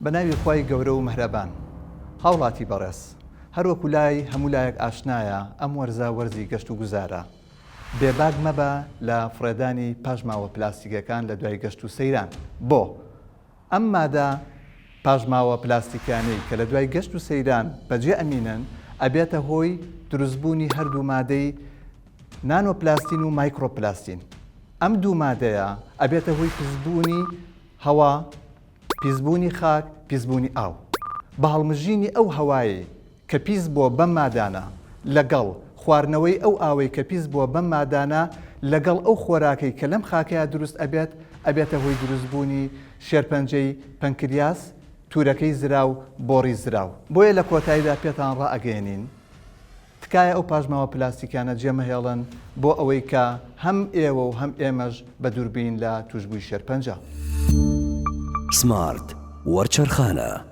بە ناوی خوای گەورە و مهرەبان. هاوڵاتی بەڕێز، هەروەکو لای هەموو لایەک ئاشنایە ئەم وەرزە وەرزی گەشت و گوزارە. بێباک مەبە لە فڕێدانی پاشماوە پلاستیکەکان لە دوای گەشت و سەیران. بۆ؟ ئەم مادە پاشماوە پلاستیکانەی کە لە دوای گەشت و سەیران بەجێ ئەمینن ئەبێتە هۆی دروستبوونی هەردوو مادەی نانۆپلاستین و مایکرۆپلاستین. ئەم دوو مادەیە ئەبێتە هۆی پیسبوونی هەوا، پیسبوونی خاک، پیسبوونی ئاو. بە هەڵمژینی ئەو هەوایەی کە پیس بووە بەم مادانە، لەگەڵ خواردنەوەی ئەو ئاوەی کە پیس بووە بەم مادانە، لەگەڵ ئەو خۆراکەی کە لەم خاکەیا دروست ئەبێت، ئەبێتە هۆی دروستبوونی شێرپەنجەی پەنکریاس، تورەکەی زراو، بۆڕی زراو. بۆیە لە کۆتاییدا پێتان ڕائەگەیەنین، تکایە ئەو پاشماوە پلاستیکیانە جێمەهێڵن بۆ ئەوەی کە هەم ئێوە و هەم ئێمەش بەدووربین لە توشبووی شێرپەنجە. سمارت وەرچەرخانە.